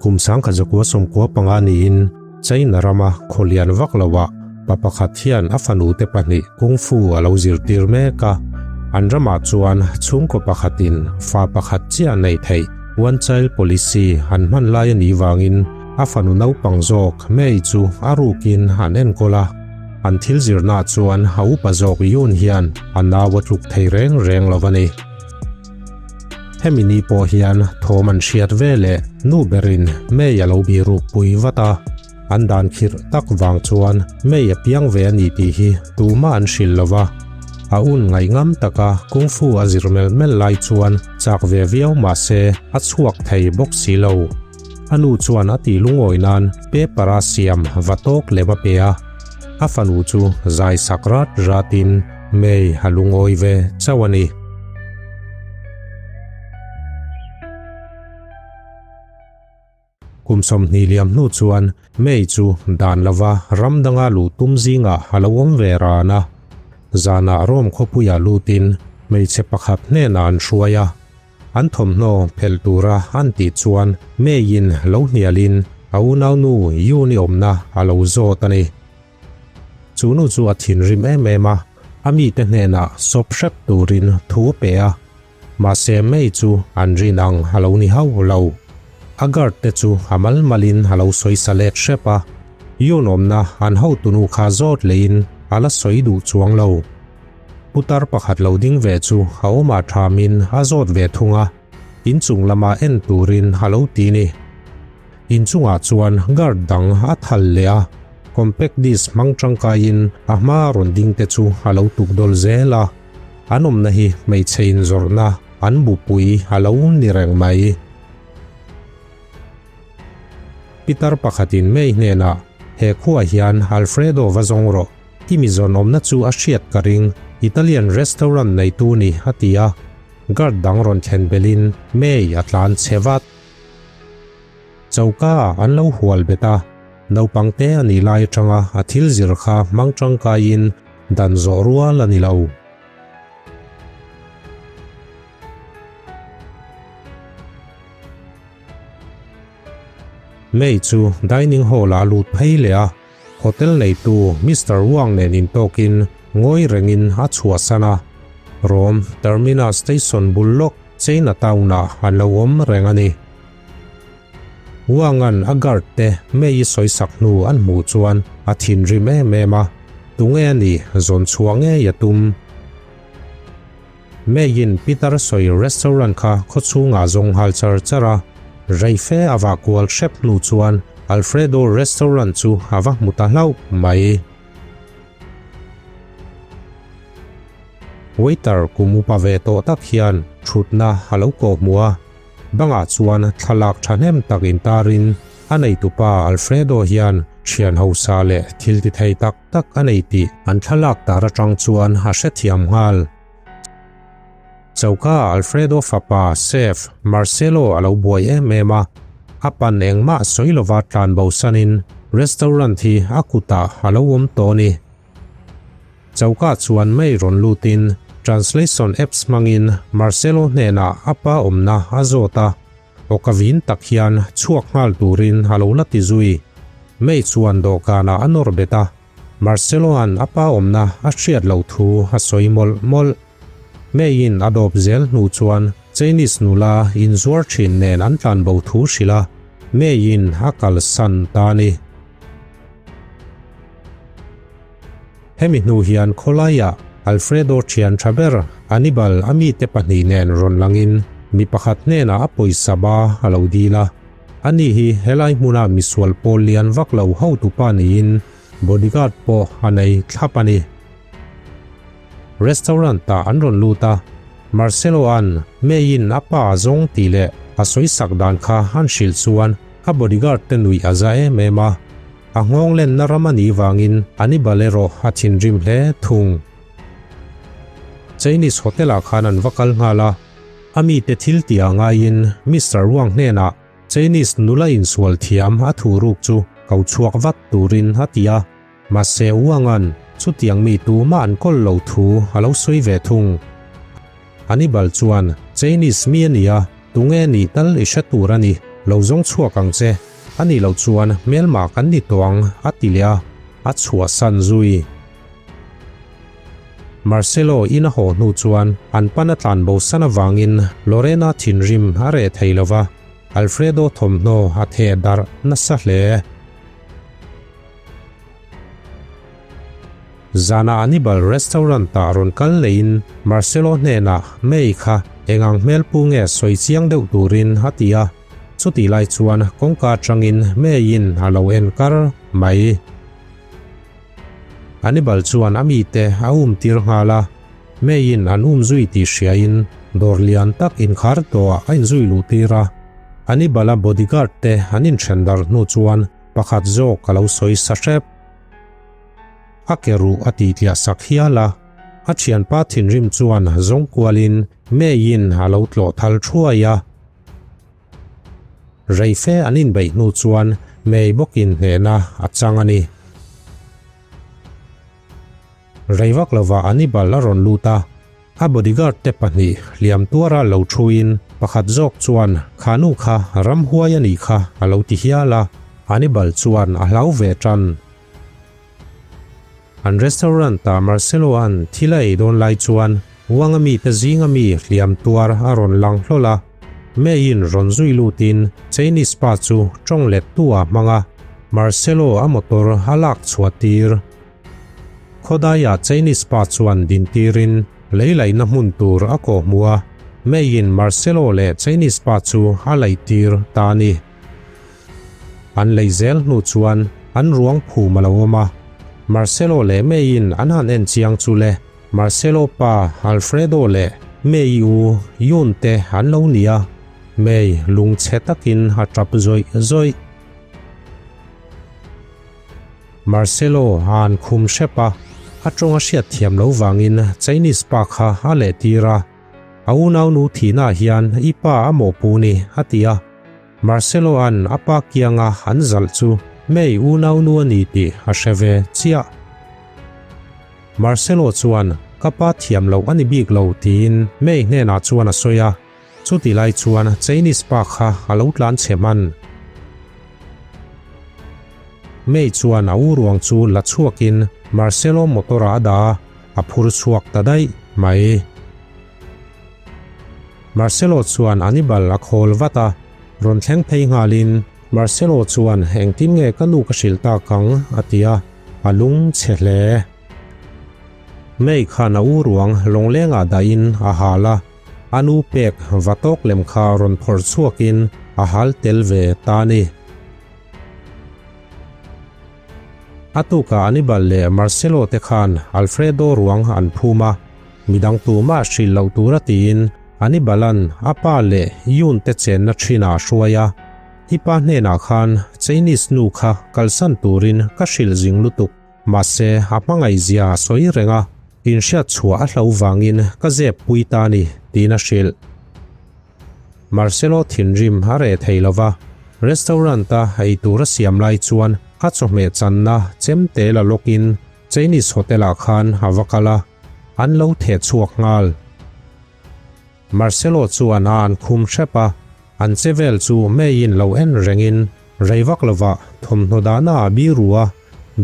Kum 1995 niin China rama khaw lian vak loah pa pakhat hian a fanute pahnih Kung Fu a lo zirtir mek a. An ramah chuan chhungkaw pakhatin fa pakhat chiah neih theih One Child Policy an hman lai a nih vangin a fanu naupang zawk Mei chu a rukin an enkawl a. An thil zirnaah chuan a upa zawk Yun hian a nau a tluk thei reng reng lo a ni. Hemi ni pawh hian thawm an hriat ve leh nu berin May a lo biruk pui vat a, an dan khirh tak vang chuan May a piang ve a ni tih hi tumah an hrilh lo va. A un ngaihngam taka Kung Fu a zir melh melh lai chuan chak ve viau mah se a chhuak thei bawk si lo. A nu chuan a tih lungawi nan paper a siam va tawk lem a pe a, a fanu chu zai sak rat ratin May a lungawi ve chauh a ni. Kum 20 liam hnu chuan May chu dan lova ram danga luh tum zingah a lo awm ve ran a. Zanah Rome khawpuiah lutin hmeichhe pakhat hnenah an hruai a. An thawmhnaw phelh tura an tih chuan May-in lo hnialin a unaunu Yuni awmna a lo zawt a ni. Chu nu chu a thinrim em em a, a mite hnenah sawp hrep turin thu a pe a. Mahse May chu an rin ang a lo ni hauh lo. A guard te chu a mal malin a lo sawi sa let hrep a. Yun awmna an hotunu kha zawt leiin a la sawi duh chuang lo. Putar pakhat lo ding ve chu a awmah thamin a zawt ve thung a, inchung lama en turin a lo ti ni. Inchungah chuan guard dang a thal leh a, compact disc hmang tangkaiin a hma rawn ding te chu a lo tuk dawl zel a. An awmna hi hmeichhe inzawrhna an bupui a lo ni reng mai. Pitar pakhatin May hnenah, He khuaah hian Alfredo va zawng rawh. I mi zawn awmna chu a hriat ka ring, Italian restaurant neitu ni, a ti a. Guard dang rawn thlen belhin May a tlan chhe vat. Choka ah an lo hual bet a, naupang te a nih lai atanga a thil zir kha hmang tangkaiin dan zawh rual a ni lo. May chu dining hall ah a lut phei leh a. Hotel neitu Mister Wang nen intawkin ngawi rengin a chhuahsan a, Rome Terminus Station bul lawk China Town-ah an lo awm reng a ni. Wang-a'n a guard te May-i sawisak hnu an hmuh chuan a thinrim em em a, tunge a nih zawn chhuah ngei a tum. May-in Peter sawi restaurant kha khawchhungah zawng nghal char char a, reife a vah kual hrep hnu chuan Alfredo restaurant chu a va hmu ta hlauh mai. Waiter kum upa ve tawh tak hian thutna a lo kawh hmu a, bangah chuan thlalak thahnem tak intarin a neitupa Alfredo hian thian hausa leh thil ti thei tak tak a nei tih an thlalak tar atang chuan a hrethiam nghal. Choka Alfredo fapa Chef Marcelo a lo buai em em a, a pan engmah sawi lova tlan bosanin restaurant hi a kutah a lo awm tawh a ni. Choka chuan May rawn lutin translation apps hmangin Marcelo hnenah a pa awmna a zawt a. Awka vin tak hian chhuak nghal turin a lo la ti zui. May chuan dawhkanah a nawr bet a, Marcelo-a'n a pa awmna a hriat loh thu a sawi mawlh mawlh. May-in a dawp zel hnu chuan Chinese nula inzuar thin nen an tlanbo thu hrilh a, May-in a kalsan ta a ni. Hemi hnu hian khawlaiah Alfredo thian tha ber Anibal a mite pahnih nen rawn langin mi pakhat hnenah a pawisa ba a lo dil a. Ani hi helai hmuna misual pawl lian vak lo hotupa niin bodyguard pawh a nei thlap a ni. Restaurant ah an rawn lut a, Marcelo-a'n May-in a pa a zawng tih leh a sawisak dan kha an hrilh chuan a bodyguard te nuih a za em em a. A nghawng lenna ram a nih vangin Anibal erawh a thinrim hle thung. Chinese hotel ah khan an va kal nghal a, a mite thil tih ah ngaiin Mister Wang hnenah Chinese nula insual thiam a thu ruk chu ko chhuak vat turin a ti a, mahse Wang-a'n chutiang mi tumah an kawl lo thu a lo sawi ve thung. Anibal chuan Chinese mi a ni a, tunge nih tal i hre tur a ni. Lo zawng chhuak ang che, a nih loh chuan hmelma kan ni tawh ang, a ti leh a, a chhuahsan zui. Marcelo in a haw hnu chuan an pan a tlanbo san avangin Lorena thinrim a reh thei lo va, Alfredo thawmhnaw a theh darh nasa hle. Zanah Anibal restaurant-ah rawn kal leiin Marcelo hnenah May kha eng ang hmel pu nge sawi chiang deuh turin a ti a, chutih lai chuan kawngka atangin May-in a lo en kar mai. Anibal chuan a mite a um tir nghal a, May-in an um zui tih hriain dawr lian tak inkhar tawhah a inzui luh tir a, Anibal-a bodyguard te an inthen darh hnu chuan pakhat zawk a lo sawi sa hrep. A ke ruh a tih tliah sak hial a, a thianpa thinrim chuan zawng kualin May-in a lo tlawh thal thuai a. Reife an inbeih hnu chuan May bawkin hnehna a chang a ni. Rei vak lovah Anibal a rawn lut a, a bodyguard te pahnih hliam tuara lo thuin pakhat zawk chuan kha nu kha ramhuai a nih kha a lo ti hial a, Anibal chuan a hlau ve tan. An restaurant ah Marcelo-a'n thil a ei dawn lai chuan Wang-a mite zinga mi hliam tuar a rawn lang hlawl a, May-in rawn zui lutin Chinese pa chu tawng let tu ah hmang a, Marcelo a motor a lak chhuah tir. Khawdaiah Chinese pa chuan din tirin lei laihna hmun tur a kawh hmuh a, May-in Marcelo leh Chinese pa chu a laih tir ta a ni. An lei zel hnu chuan an ruang phum a lo awm a, Marcelo leh May-in an han en chiang chu le, Marcelo pa Alfredo leh May-i u Yun te an lo ni a, May lungchhe takin a tap zawih zawih. Marcelo a an khum hrep a, a tawng a hriat thiam lo vangin Chinese pa kha a leh tir a, A unaunu thihnaah hian i pa a mawhpuh ni, a ti a. Marcelo-a'n a pa kianga an zalh chu May unaunu a ni tih a hre ve chiah. Marcelo chuan, Ka pa thiam loh a ni bik lo, tiin May hnenah chuan a sawi a. Chutih lai chuan Chinese pa kha a lo tlan chhe hman. May chuan a u ruang chu la chhuakin Marcelo motor-ah a dah a, a phur chhuak ta daih mai. Marcelo chuan Anibal a khawl vat a, rawn thleng phei nghalin Marcelo chuan engtin nge ka nu ka hrilh tak ang a ti a, a lung chhe hle. May khan a u ruang lawnglengah dahin a hal a, a nu pek va tawk lem kha rawn phawrh chhuakin a hal tel ve ta a ni. A tukah Anibal leh Marcelo te khan Alfredo ruang an phum a, midang tumah hrilh loh tura tiin Anibal-a'n a pa leh Yun te chenna thinah a hruai a. I pa hnenah khan Chinese nu kha kalsan turin ka hrilh zing lutuk, mahse a hmangaihzia a sawi reng a, inhriat chhuah a hlo vangin ka zep pui ta a ni, tiin a hrilh. Marcelo thinrim a reh thei lo va, restaurant-a ei tur a siam lai chuan a chawhmeh channa chemte la lawkin Chinese hotel-ah khan a va kal a, an lo theh chhuak nghal. Marcelo chuan a an khum hrep a, an che vel chu May-in lo en rengin rei vak lovah thawmhnaw dahna a biru a,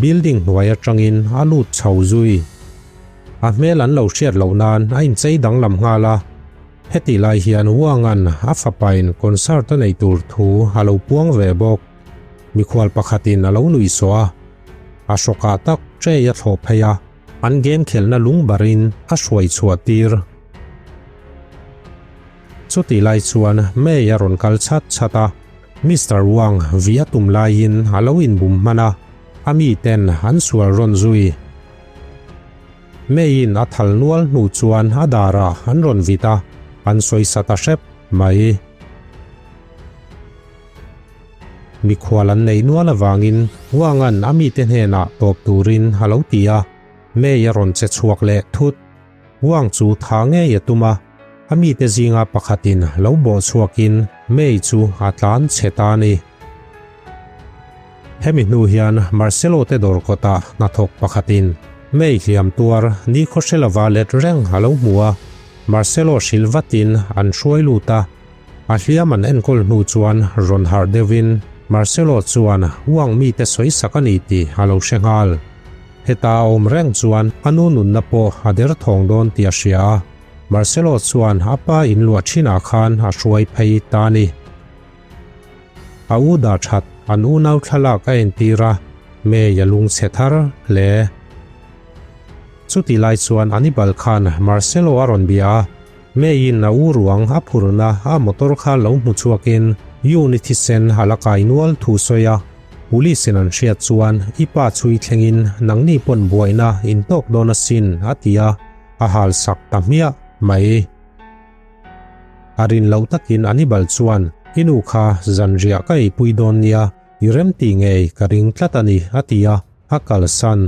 building hnuai atangin a lut chho zui. A hmel an lo hriat loh nan a inchei danglam nghal a. Hetih lai hian Wang-a'n a fapain concert a nei tur thu a lo puang ve bawk. Mikhual pakhatin a lo nuih sawh a, a hrawkah tak tray a thlawh phei a, an game khelhna lung barin a hruai chhuah tir. Chutih lai chuan May a rawn kal chhat chhat a, Mister Wang vi a tum laiin a lo inbum hman a, a miten an sual rawn zui. May-in a thal nual hnu chuan a darah an rawn vit a, an sawisa ta hrep mai. Mikhual an neih nual avangin Wang-a'n a mite hnenah tawp turin a lo ti a, May a rawn che chhuak leh thut. Wang chu tha ngei a tum a, a mite zinga pakhatin lo bawh chhuakin May chu a tlan chhe ta a ni. Hemi hnu hian Marcelo te dawr kawtah hnathawk pakhatin May hliam tuar nikhaw hre lova let reng a lo hmu a, Marcelo hrilh vatin an hruai lut a. A hliam an enkawl hnu chuan rawn harh deuhin Marcelo chuan Wang mite sawisak a ni tih a lo hre nghal. Heta a awm reng chuan a nu nunna pawh a derthawng dawn tih a hria a, Marcelo chuan a pa inluah thinah khan a hruai phei ta a ni. A u dah that an unau thlalak a entir a, May a lungchhe thar hle. Chuti lai chuan Anibal khan Marcelo a rawn bia a, May-in a u ruang a phurna a motor kha lo hmu chhuakin Yun-i thisen a la kai nual thu sawi a, Police in an hriat chuan i pa chhui thlengin nangni pawn buaina in tawk dawn asin a ti a, a hal sak ta hmiah mai. A rin loh takin Anibal chuan i nu kha zanriah ka eipui dawn nia, i remti ngei ka ring tlat a ni a ti a, a kalsan.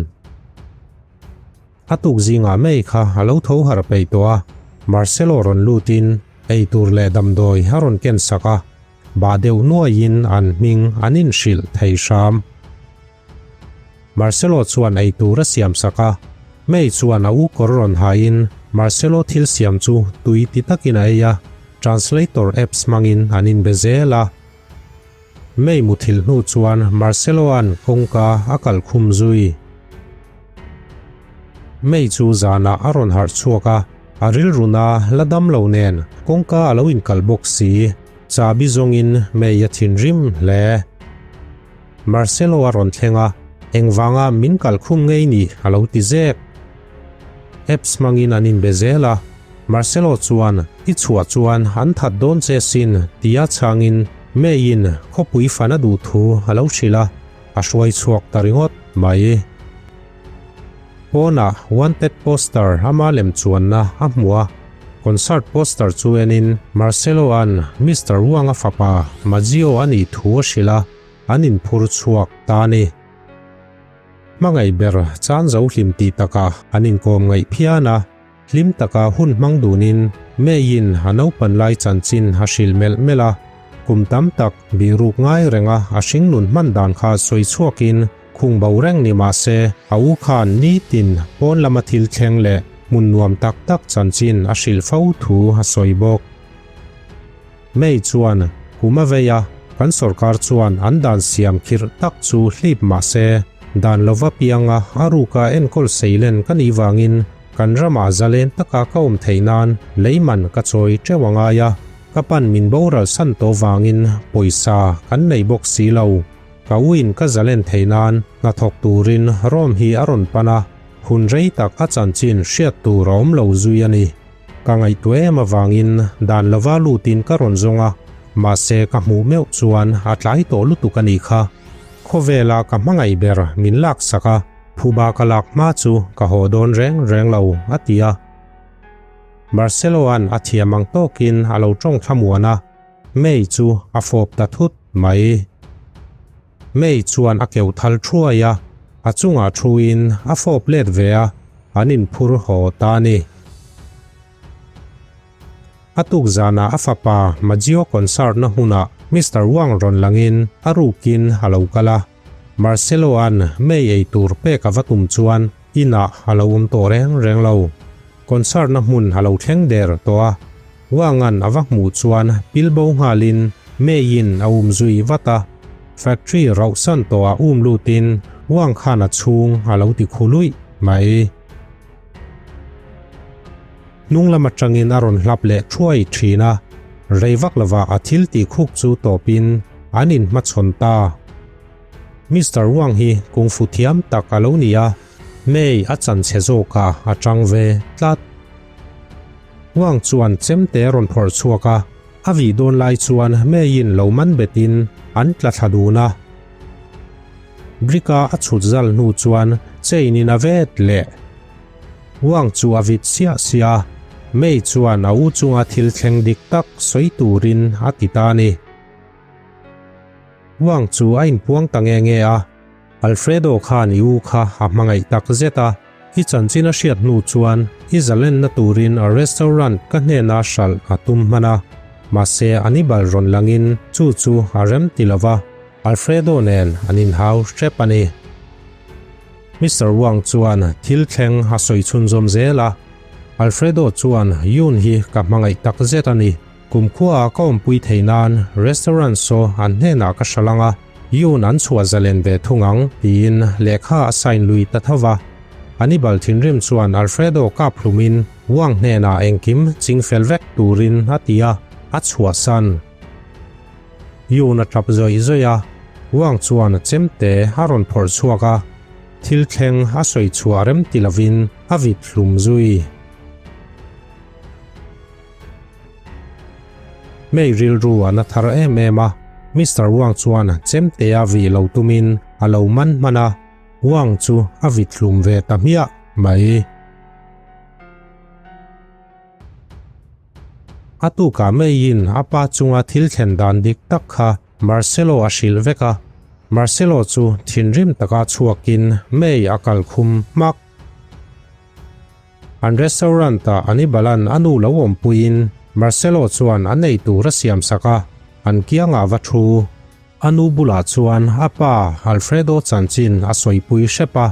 A tuk zingah mai kha a lo tho harh peih tawh a, Marcelo rawn lutin eitur leh damdawi a rawn ken sak a, bah deuh nuaiin an hming an inhrilh thei hram. Marcelo chuan eitur a siam sak a, May chuan a u kawr rawn hain Marcelo thil siam chu tui ti takin a ei a, translator apps hmangin an inbe zel a. May muthilh hnu chuan Marcelo-a'n kawngka a kal khum zui. May chu zanah a rawn harh chhuak a, a rilruna la dam lo nen kawngka a lo inkalh bawk si. Chabi zawngin May a thinrim hle. Marcelo a rawn thleng a, engvanga min kalh khum ngei ni a lo ti zek. Apps hmangin an inbe zel a, Marcelo chuan i chhuah chuan an that dawn che sin tia chhangin May-in khawpui fan a duh thu a lo hrilh a, a hruai chhuak ta ringawt mai. Pawnah wanted poster ama lem chuanna a hmu a, concert poster chu enin Marcelo-a'n Mister Wang-a fapa Maggio a nih thu a hrilh a, an inphur chhuak ta a ni. Hmangaih ber chan zo hlim tih takah an inkawm ngaih phian a, hlim taka hun hmang dunin May-in a naupan lai chanchin a hrilh melh melh a, kum tam tak bihruk ngai renga a hringnun hman dan kha sawi chhuakin khung bo reng ni mah se a u khan nitin pawn lama thil thleng leh hmun nuam tak tak chanchin a hrilh fo thu a sawi bawk. May chuan kum a vei a, kan sorkar chuan an dan siam khirh tak chu hlip mah se, dan lova pianga a ruka enkawl seilen ka nih vangin kan ramah zalen taka ka awm theih nan leiman ka chawi teuh a ngai a, ka pan min boral san tawh vangin pawisa kan nei bawk si lo. Ka uin ka zalen theih nan hnathawk turin Rome hi a rawn pan a, hun rei tak a chanchin hriat tur a awm lo zui a ni. Ka ngaihtuah em avangin dan lova lutin ka rawn zawng a, mahse ka hmuh meuh chuan a tlai tawh lutuk a nih kha. Khawvela ka hmangaih ber min laksak a, phuba ka lak hma chu ka haw dawn reng reng lo, a ti a. Marcelo-a'n a thiam ang tawkin a lo tawng thlamuan a, May chu a fawp ta thut mai. May chuan a keuh thal thuai a, a chungah thuin a fawp let ve a, an inphur haw ta a ni. A tuk zanah a fapa Maggio concert na hmunah Mister Wang rawn langin a rukin a lo kal a. Marcelo-a'n May ei tur pek a va tum chuan inah a lo awm tawh reng reng lo. Concert na hmun a lo thleng der tawh a. Wang-a'n a va hmuh chuan pil bo nghalin May-in a um zui vat a. Factory rauhsan tawhah um lutin Wang khan a chhung a lo ti khu luih mai. Hnung lam atangin a rawn hlap leh thuai thin a, rei vak lovah a thil tih khuk chu tawpin an inhmachhawn ta. Mister Wang hi kung fu thiam tak a lo ni a, May a chanchhe zawkah a tang ve tlat. Wang chuan chemte a rawn phawrh chhuak a, a vih dawn lai chuan May-in lo man betin an tla thla dun a. Brick-a a chhut zal hnu chuan chain-in a vet leh. Wang chu a vit siah siah a, May chuan a u chunga thil thleng dik tak sawi turin a ti ta a ni. Wang chu a inpuang ta nge nge a, Alfredo khan i u kha a hmangaih tak zet a, i chanchin a hriat hnu chuan i zalenna turin a restaurant ka hnena hralh a tum hman a, mahse Anibal rawn langin chu chu a rem ti lo va, Alfredo nen an inhau hrep a ni. Mister Wang chuan thil thleng a sawi chhunzawm zel a, Alfredo chuan Yoon hi ka hmangaih tak zet a ni. Kumkhuaah ka awmpui thei nan restaurant saw an hnenah ka hralh ang a, Yoon an chhuah zalen ve thung ang, tiin lehkha a sign lui ta tho va. Anibal thinrim chuan Alfredo kap hlumin Wang hnenah engkim chingfel vek turin a ti a, a chhuahsan. Yoon a tap zawih zawih a, Wang chuan chemte a rawn phawrh chhuak a, thil thleng a sawi chhuah rem ti lovin a vit hlum zui. May rilru a na thar em em a, Mister Wang chuan chemtea vih lo tumin a lo man hman a, Wang chu a vit hlum ve ta hmiah mai. A tukah May-in a pa chunga thil thlen dan dik tak kha Marcelo a hrilh vek a, Marcelo chu thinrim taka chhuakin May a kal khum hmak. An restaurant-ah Anibal-a'n a nu lo awmpuiin Marcelo chuan a nei tur a siamsak a, an kiangah va thu. A nu bulah chuan a pa Alfredo chanchin a sawipui hrep a,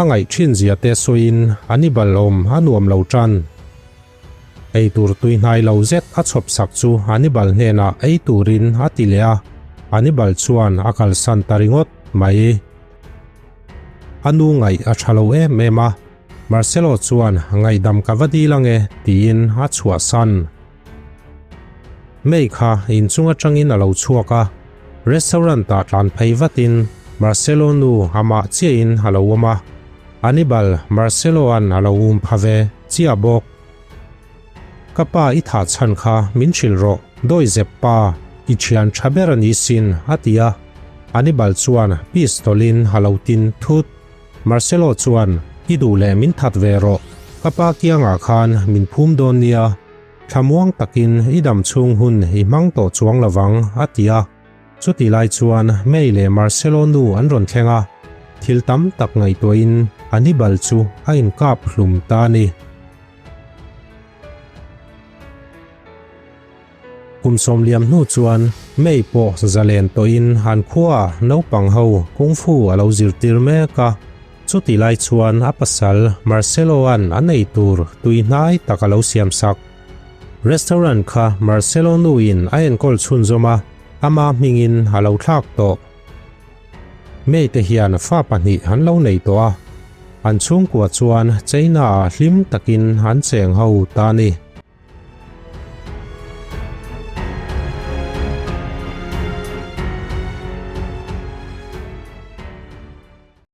a ngaih thin zia te sawiin Anibal awm a nuam lo tan. Ei tur tuihnai lo zet a chhawp sak chu Anibal hnenah ei turin a ti leh a, Anibal chuan a kalsan ta ringawt mai. A nu ngaih a tha lo em em a, Marcelo chuan ngaihdam ka va dil ange tiin a chhuahsan. May kha inchung atangin a lo chhuak a, restaurant ah tlan phei vatin Marcelo nu amah chiahin a lo awm a, Anibal Marcelo-a'n a lo um pha ve chiah bawk. Ka pa i thah chhan kha min hrilh rawh, dawi zep pa, i thian tha ber a ni sin, a ti a. Anibal chuan pistol in a lo tin thut. Marcelo chuan, I duh leh min that ve rawh, ka pa kiangah khan min phum dawn nia, thlamuang takin i dam chhung hun i hmang tawh chuang lovang, a ti a. Chuti lai chuan May leh Marcelo nu an rawn thleng a, thil tam tak ngaihtuahin Anibal chu a inkap hlum ta a ni. Kum sawmliam hnu chuan May pawh zalen tawhin an khuaah naupang ho Kung Fu a lo zirtir mek a. Chuti lai chuan a pasal Marcelo-a'n a nei tur tui hnai tak a lo siamsak. Restaurant kha Marcelo nuin a enkawl chhunzawm a, ama hmingin a lo thlak tawh. May te hian fa pahnih an lo nei tawh a, an chhungkua chuan China-ah hlim takin an cheng ho ta a ni.